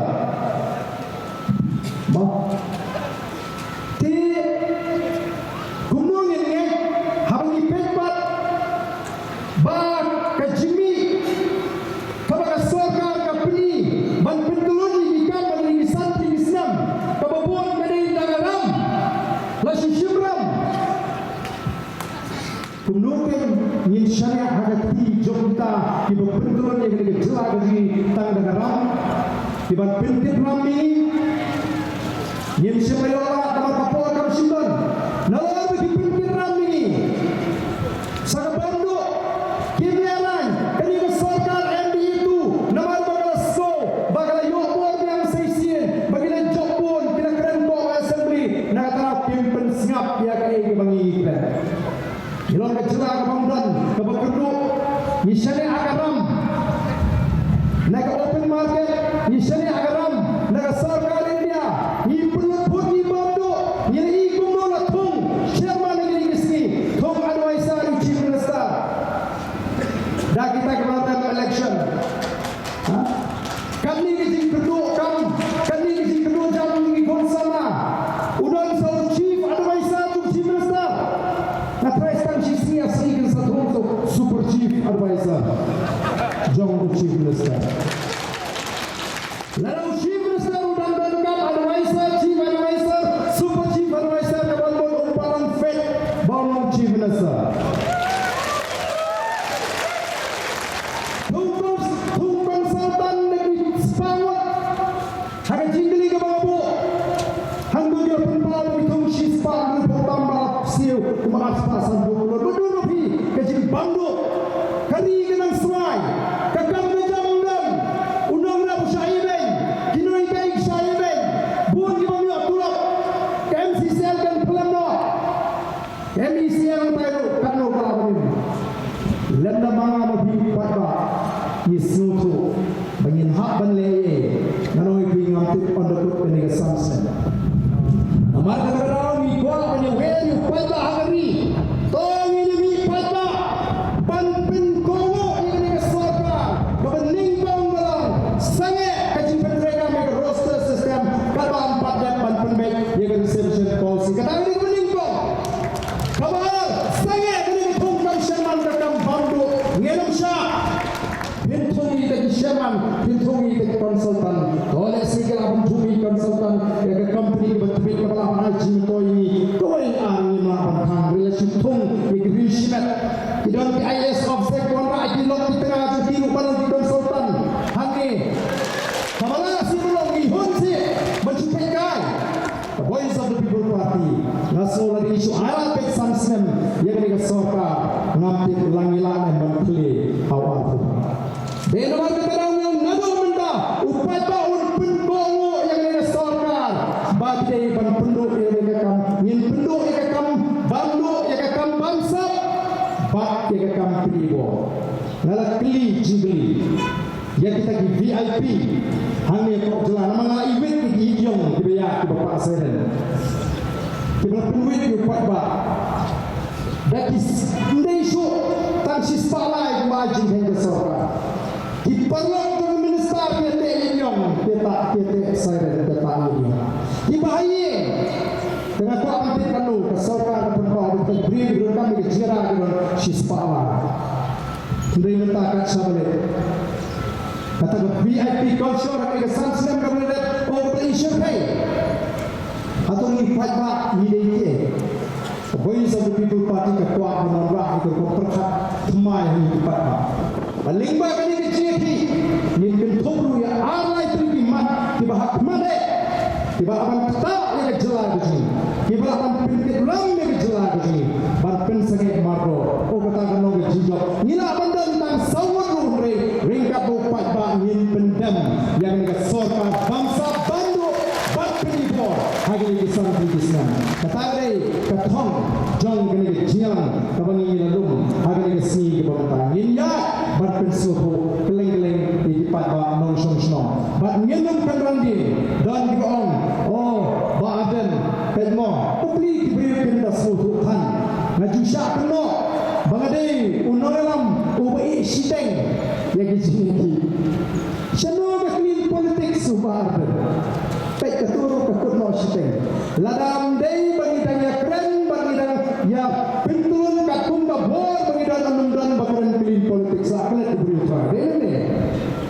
Mo. Te kumno ngin ngeit haba ngi peit pat ba ka jingmih kaba ka sorkar ka pyni ban pyntylun ïa ki kam ban ïa ki san tylli ki snem kaba bun ka dei tang ka ram, la shu shim ram. Kumno kein ngin shaniah ha ka kti jong kita kiba pyntylun ïa kane ka jylla ka jong ngi tang da ka ram, kiban pyntip ram ïa ngi? Ngim shym la ïoh lad namar ka por kam shym don. Nalor ba ki pyntip ram ïa ngi sa ka bamduh, kim ïa laiñ. Kane ka sorkar M D A two namar ba ka la sngew ba ka la ïoh bor biang sa shisien ba ki la jop bun, ki la kren bok ha assembly, na kata kim pynsngap ïa kaei kaba ngi kren. Ngi long ka jylla kaba ym don kaba kyrduh. Ngi shaniah ha ka ram na ka open market, ngi shaniah ha ka ram na ka sorkar India. Ngi pynlut phut, ngi bamduh, ngi la i kumno la thung chairman ha kine ki sngi, thung advisor u chief minister. Da kita kiba la dep election. Ha? Kane ka jingkyrduh kam, kane ka jingkyrduh jam ngi khun samla. U don sa u chief advisor to chief minister. Nga tharai tang shi sngi ar sngi kin sa thung sa u super chief advisor jong u chief minister. Lada u chief minister u dang donkam advisor, chief advisor, super chief advisor, ka ban bun u palang fit ba u long chief minister. Thung, thung, thung consultant na ki spah ngut. Ha ka jingkylli kaba nga buh, hangto ki la pynpaw ba ki thung shispah hynriewphew tam, ba la siew kumba arspah sanphew klur. Ba duna phi ka jingbamduh. Ka ri ka nang swai, ka kam ka jam ym don, u nongrep u shah ïabeiñ, ki nonghikai ki shah ïabeiñ, bun ki bym ïoh tulop, ka M C C L kan pynlong noh. Ka M E C L nang tai ruh katno ka la bun. Lem da ma nga ma phi paidbah ngi sngewthuh ba ngin hap ban leh ei ei. Ngan ong ïa phi, ngam tip ynda kut kane ka san snem. Namar kata ka daw ngi kwah ban ïa wer ïa u paidbah ha ka ri. To ngin ïa mih paidbah ban pynkohnguh ïa kane ka sorkar kaba nyngkong ka long sangeh ka jingpyntrei kam ïa ka roster system, kaba ym pat dep ban pynbeit ïa ka reservation policy. Kata ka dei kaba nyngkong. Kaba ar, sangeh kane ka thung kam shenman ka kam bamduh. Ngin ym shah. Phin thung ïa kita ki shenman, phin thung ïa kita ki consultant. To lehse ki la pynthung ïa ki Kawei ar ngi ma ban khang ri la shu thung ïa ki riewshimet. Ki don ki I A S officer ki wanrah ki lok ki tnga jong ki ruh ban long ki consultant hangne. Haba la shu long ngi hun sih ban shu peit kai. The Voice of the People Party nga sngew lada ngi shu ai lad beit san snem ïa kane ka sorkar ngam tip la ngi lah ne ban plie ha u arphew. Dei namar kata nga ong naduh mynta u paidbah un pynkohnguh ïa kane ka sorkar ba ki dei ban pynduh ïa kane ka kam, ngin pynduh ïa ka kam ban duh, ïa ka kam ban sap bad ïa ka kam pynibor. Nga la kylli jingkylli ïa kita ki V I P hangne ha Jylla namar nga la ïwit ïa ki ïong kiba ïa kiba pah siren kiba la pynwit ïa u paidbah. Da ki s- ndei shuh tang shispah lai kumba ai jingkheiñ ka sorkar. Ki paralok jong ki minister ki ïateh ïong, ki ïateh, ki ïateh siren, ki ïateh ïong. Kiba ha ïing te nga kwah ban tip kano ka sorkar ka pynpaw ba ki briew ki donkam ïa ka jingïarap ki don shispah lai. Hynrei mynta kat shaba leit kata ka V I P culture ha ka san snem kaba la dep, oh, ba i shyrkhei. Hato ngi paidbah ngi dei kiei? Ka Voice of the People Party ka kwah ban wanrah ïa ka rukom pyrkhat thymmai ha ngi ki paidbah. Ba lyngba kane ka jingïakhih ngin kynthup ruh ïa ar lai tylli ki mat kiba ha khmat eh kiba lah ban ktah ïa ka jylla ka jong ngi, kiba lah ban pynkit lam ïa ka jylla ka jong ngi ban pynsangeh mardor. Oh, kata kan long ka jingjop. Ngi lah ban don tang saw ngut ruh hynrei ryngkat bad u paidbah ngin pyndem ïa kane ka sorkar bamsap ban duh bad pynibor ha kine ki san tylli ki snem. Kata ka dei ka thong jong kane ka jingïalang kaba ngi la lum ha kane ka sngi kaba mynta. Ngin ïaid ban pynsngewthuh kylleng kylleng ïa ki paidbah nongshong shnong. Bad ngin ym kynran dien. Don kiba ong, oh, Bah Ardent, peit mo, u plie ki briew kin da sngewthuh than. Nga ju shah kynnoh ba nga dei u nongïalam uba ïeh shiteng ïa ki jingïakhih. Shano ka clean politics u Bah Ardent? Peit kato ruh ka kut noh shiteng. Lada ym dei ba ngi dang ïakren, ba ngi dang ïa pyntlun katkum ka bor ba ngi don, ym don ba kren clean politics, la klet ki briew trai. Dei ne em?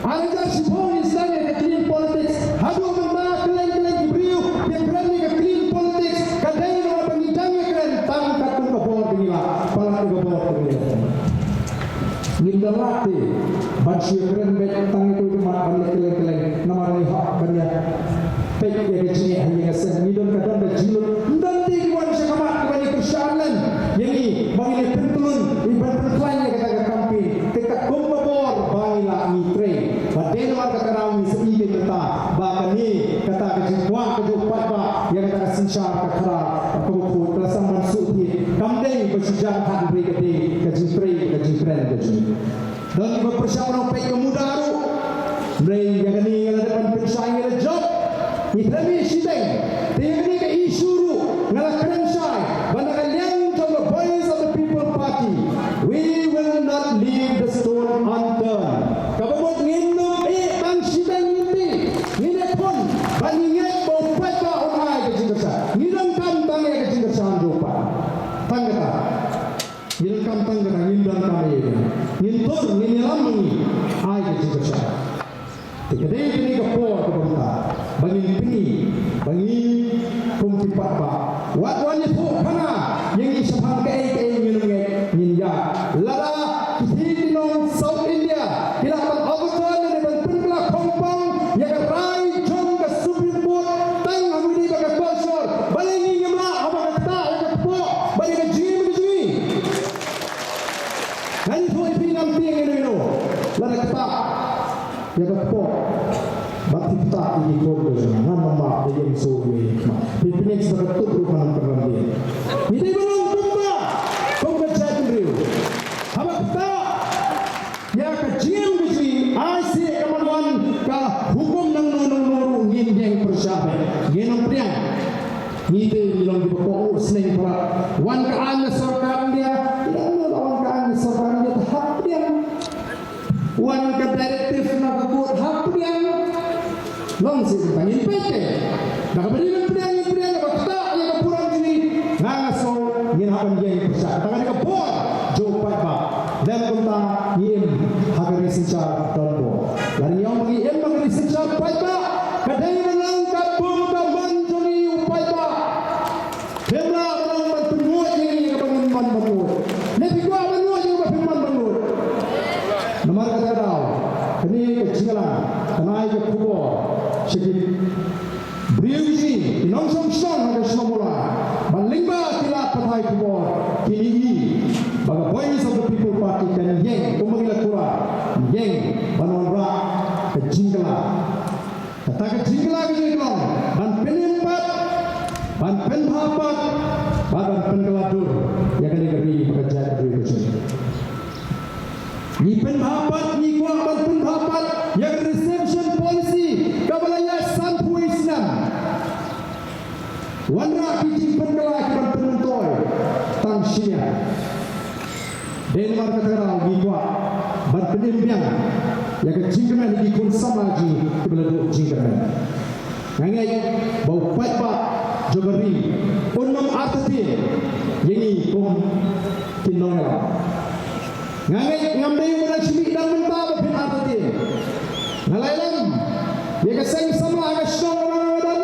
Ar hajar shiphew ngi sdang ïa ka clean politics. Haduh mynta kylleng kylleng ki briew ki kren ïa ka clean politics. Ka dei namar ba ngi dang ïakren tang katkum ka bor ba ngi lah, palat ïa ka bor ba ngi lah. Ngim da lah te ban shu ïakren beit tang ïa kawei ka mat ban leh kylleng kylleng namar ngi hap ban ïa peit ïa ka jingeh ha ïing ha sem. Ngi don ka don ka jinglut, ym don te ki wan sha khmat ki ban ïa pyrshah lem ïa ngi ba ngin ïa pyntlun, ïa ban pynkhlaiñ ïa kata ka campaign. Te katkum ka bor ba ngi lah ngi trei. Bad dei namar kata ka daw ngi sa ïohi mynta ba kane kata ka jingkwah ka jong u paidbah ïa kata ka synshar ka khadar kaba khuid ka la sdang ban suk thied. Kam dei ba shu jan hynrei ka dei ka jingtrei ka jingkren ka jong ngi. Don kiba pyrshah ban peit ka muda ruh. Hynrei ïa kane nga la dep ban pynshai, nga la jop. Ngi kren ïa shiteng. Te ïa kane ka issue ruh nga la kren shai ba na ka liang jong ka Voice of the People Party, we will not leave the stone unturned. Kaba mut ngin ym ïeh tang shiteng, ngin ïeh, ngin ïeh khun ba ngi ngeit ba u paidbah un ai ka jingkyrshan. Ngi donkam tang ïa ka jingkyrshan jong u paidbah. Tang kata. Ngin donkam tang kata, ngin donkam ïa kata. Ngin tur, ngin ïalam ba ngi ai ka jingkyrshan. Te ka dei kane ka por kaba mynta ba ngin pyni ba ngi kum ki paidbah wat wan ïathuh khana ïa ngi shaphang kaei kaei ngin ym ngeit, ngin ïaid. Lada ki, ki nong South India ki lah ban overturn ne ban pynkylla khongpong ïa ka rai jong ka Supreme Court tang ha kaba ïadei bad ka culture, balei ngi ngim lah haba ka ktah ïa ka kpoh bad ïa ka jingim ka jong ngi? Ngan ïathuh ïa phi, ngam tieng ïano ïano. Lada ktah ïa ka kpoh bad phi ktah ïa ki khun ka jong nga, ngan ym map, ïa ïeng shuh ïa ka khmat. Phi pynïeng sha ka tup ruh ngan ym kynran dien. Ngi dei ban long kumta kum ka jaitbynriew. Haba ktah ïa ka jingim ka jong ngi, ai seh ka ban wan ka hukum nangno nangno ruh ngin ïeng pyrshah beit, ngin ym pdiang. Ngi te ngi long kiba kohnguh sneng palat. Wan ka aiñ na sorkar India, ngi dang ong wan ka aiñ na sorkar India te hap pdiang. Wan ka directive na ka court, hap pdiang. Long shisha ngin peit te. Da kaba dei ngin pdiang, ngin pdiang, kaba ktah ïa ka burom jong ngi, nga nga sngew ngin hap ban ïeng pyrshah. Kata ka dei ka bor jong u paidbah. Lem kumta ngi im ha ka ri synshar donbor. Lada ngi ong ba ngi im ha ka ri synshar paidbah, ka dei ban long ka bym ka mon jong ngi u paidbah. Ki nongshong shnong ha ka shnong Mawlai ban lyngba ki lad pathai khubor, kine ki ba ka Voice of the People Party kan ïeng kumba ki la kular, ïeng ban wanrah ka jingkylla. Kata ka jingkylla ka jingkylla ban pynim pat, ban pynbha pat, ban ban pynkylla dur ïa kane ka ri bad ka jaitbynriew ka jong ngi. Ngi pynbha pat, ngi kwah ban pynbha pat ïa ka reservation policy kaba la ïaid sanphew snem. Wanrah ki jingpynkylla ki ban pynmyntoi tang shi nia. Dei namar kata ka daw ngi kwah ban pynim biang ïa ka jingkyrmen ki khun samla jong ngi kiba la duh jingkyrmen. Nga ngeit ba u paidbah jong ka ri un ym artatien ïa ngi kum ki nongïalam. Nga ngeit ngam dei u ba dang shu mih tang mynta ba phin artatien. Nga la ïalam ïa ka seng samla ha ka shnong kaba nga don.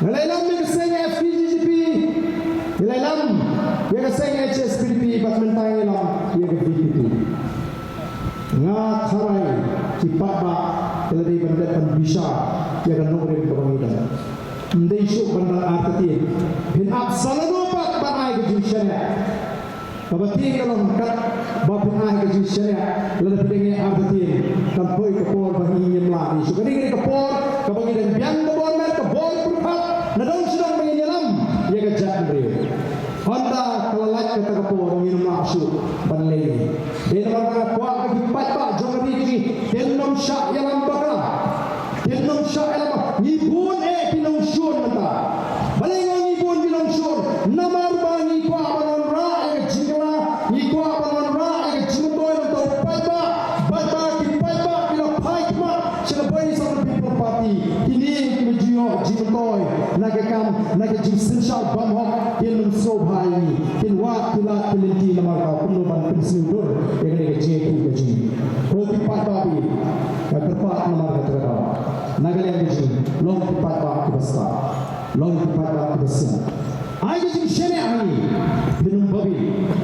Nga la ïalam ïa ka seng F K J G P. Nga la ïalam ïa ka seng H S P D P bad mynta nga ïalam ïa ka V P P. Nga tharai ki paidbah ki la dei ban dep ban bishar ïa ka nongrim kaba ngi don. Ym dei shuh ban dang artatien. Phin ap sa lano pat ban ai ka jingshaniah. Kaba tieng ka long kat ba phin ai ka jingshaniah lada phi dang ïa artatien, kan poi ka por ba ngin ym lah ïa shuh. Kane ka dei ka por kaba ngi dang biang ka bor met, ka bor pyrkhat na dong sha dong ba ngin ïalam ïa ka jaitbynriew. Hynda ka la lait kata ka por ngin ym lah shuh ban leh. Dei namar kata nga kwah ba ki paidbah jong ka ri jong ngi kin ym shah ïalam bakla. Kin ym shah ïalam bakla. Ngi bun eh ki nongshun mynta. Balei nga ong ngi bun ki nongshun? Namar ba ngi kwah ban wanrah ïa ka jingkylla, ngi kwah ban wanrah ïa ka jingmyntoi na ka bynta u paidbah. Bad ba ki paidbah ki la phai khmat sha ka Voice of the People Party. Kine kiba ju ïoh jingmyntoi na ka kam, na ka jingsynshar bymhok, kin ym sngewbha ïa ngi. Kin wad ki lad ki lynti namar ka kumno ban pynsniew dur ïa kane ka jingïakhih ka jong ngi. Ko ki paidbah, nga kyrpad namar kata ka daw na ka liang ka jong ngi, long ki paidbah kiba stad, long ki paidbah kiba sian. Ai ka jingshaniah ha ngi, phin ym babe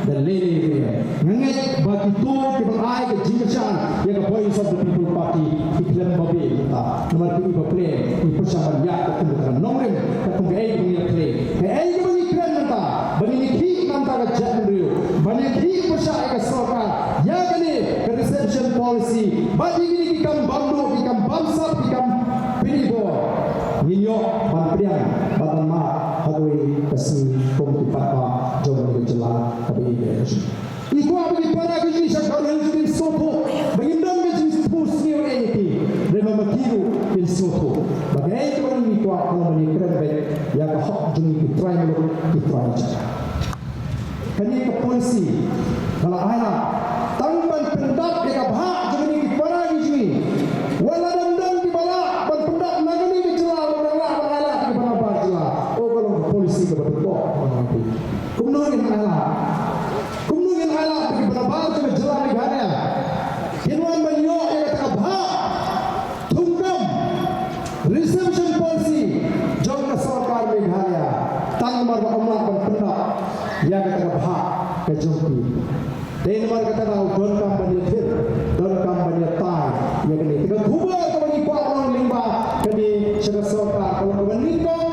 da lei lei ruh. Nga ngeit ba kito kiba ai ka jingkyrshan ïa ka Voice of the People Party ki khlem babe mynta. Namar ki i ba pyrshang ban ïaid katkum ka nongrim, katkum kaei kaba ngi la kren. Kaei kaba ngi kren mynta, ba ngin ïakhih na ka bynta ka jaitbynriew, ba ngin ïakhih pyrshah ïa ka sorkar ïa kane ka reservation policy, bad ïa kine ki kam bymduh, ki kam bamsap, ki kam pyni bor, ngin ïoh ban pdiang bad ban mad ha kawei ka sngi kum ki paidbah jong kane ka jylla kaba ïeit ka jong ngi. Ngi kwah ba ki para ka jong ngi sha Garo Hills kin sngewthuh ba ngim don ka jingsngewsih ïa ki, hynrei ba ma ki ruh kin sngewthuh ba kaei kaba ngi kwah ka long ba ngi kren beit ïa ka hok jong ngi ki trai muluk, ki trai jaka. Kane ka policy ka la ai lad tang ban pyndap ïa ka bhah jong kine ki para ki jong ngi. Wat la dang don kiba lah ban pyndap na kane ka jylla, wat la lah ban ai lad ïa ki para bar jylla. O, ka long ka policy kaba dukbok. Kumno ngin ai lad? Kumno ngin ai lad ba ki para bar jong ka jylla Meghalaya kin wan ban ïoh ïa kata ka bhah thungkam reservation policy jong ka sorkar Meghalaya tang namar ba ym lah ban pyndap ïa kata ka bhah ka jong ki? Dei namar kata ka daw donkam ban ïathir, donkam ban ïatai ïa kane. Te ka khubor kaba ngi kwah ban ong lyngba kane sha ka sorkar ka long kaba nyngkong,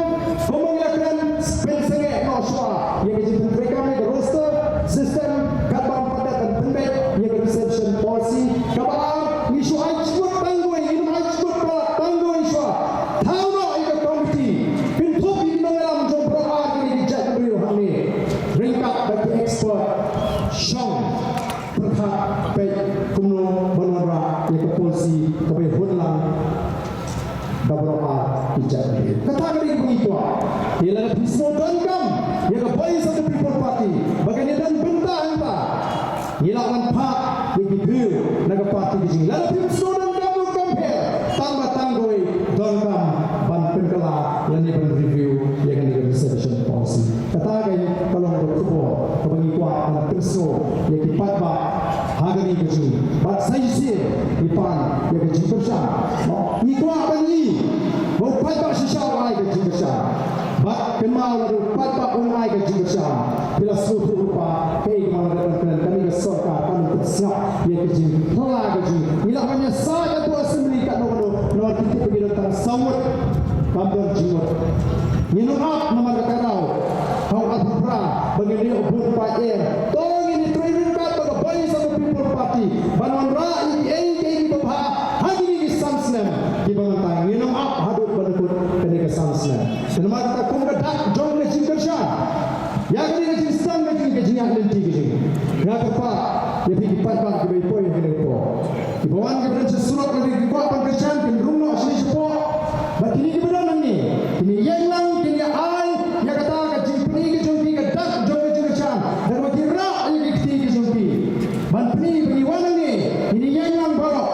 kumba ngi la kren, pynsangeh noh shuwa ïa ka jingpyntreikam ïa ka roster system katba ym pat dep ban pynbeit ïa ka reservation policy. Kaba ar, ngi shu ai jingmut tang kawei, ngim ai jingmut palat, tang kawei shuwa. Thaw noh ïa ka committee, kynthup ïa ki nongïalam jong baroh ar kine ki jaitbynriew hangne ryngkat bad ki expert, shong pyrkhat peit kumno ban wanrah ïa ka policy kaba ïahun lang da baroh ar ki jaitbynriew. Kata ka dei kaba ngi kwah. Te lada phi sngewdonkam ïa ka Voice of the People Party ba kan ïadon bynta hangta, ngi lah ban phah ïa ki briew na ka party ka jong ngi. Lada phim sngewdonkam ruh kam pher, tang ba tang kawei, donkam ban pynkylla lane ban review ïa kane ka reservation policy. Kata ka long ka khubor kaba ngi kwah ban pynsngew ïa ki paidbah ha kane ka jingïakhun. Bad sa shisien ngi pan ïa ka jingkyrshan. Ngi kwah ban ïohi ba u paidbah shisha u ai ka jingkyrshan. Bad kynmaw, lada u paidbah um ai ka jingkyrshan, phi la sngewthuh lypa kaei kaba ngi dei ban kren. Kane ka sorkar kam pat sngap ïa ka jingphylla ka jong ngi. Ngi lah ban ïasaid hapoh Assembly katno katno, namar ki tip ba ngi don tang saw ngut. Kam don jingmut. Ngin ym ap namar ka karaw. Hau ap pra ba ngin ïoh bun paid. To ngin ïatrei ryngkat bad ka Voice of the People Party ban wanrah ïa kiei kiei kiba bha ha kine ki san snem kiba mynta. Ngin ym ap haduh ba dkut kane ka san snem. Namar kata kum ka dak jong ka jingkyrshan, ïa kane ka jingsdang ka jing, ka jingïaid lynti ka jing. Nga kyrpad ïa phi ki paidbah kiba ïa poi ha kane ka por. Kiba wan kiba don sha surok lada ki kwah ban kyrshan kin rung noh shane shapoh. Bad kine kiba don hangne kin ïeng lang kin ïa ai ïa kata ka jingpyni ka jong phi, ka dak jong ka jingkyrshan. Lada ba ki rah ïa ki kti ki jong phi ban pyni ba ngi wan hangne, kin ïeng lang baroh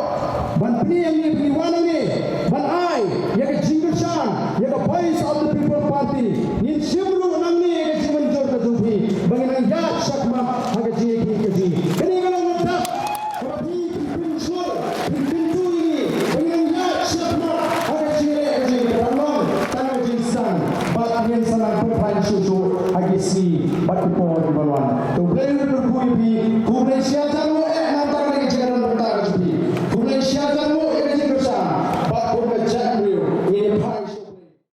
ban pyni hangne ba ngi wan hangne ban ai ïa ka jingkyrshan ïa ka Voice of the People Party. Ngin shim ruh nangne ïa ka jingmynjur ka jong phi ba ngin nang ïaid shakhmat ha ka jingïakhih ka jong ngi. Kane ka long ka dak kaba phi phin pynshoi, phin pyntu ïa ngi ba ngin nang ïaid shakhmat ha ka jingïakhih ka jong ngi. Ka long tang ka jingsdang bad ngin sa nang pynphai shuh shuh ha ki sngi bad ki por kiban wan. To U Blei un kyrkhu ïa phi. Khublei shibun.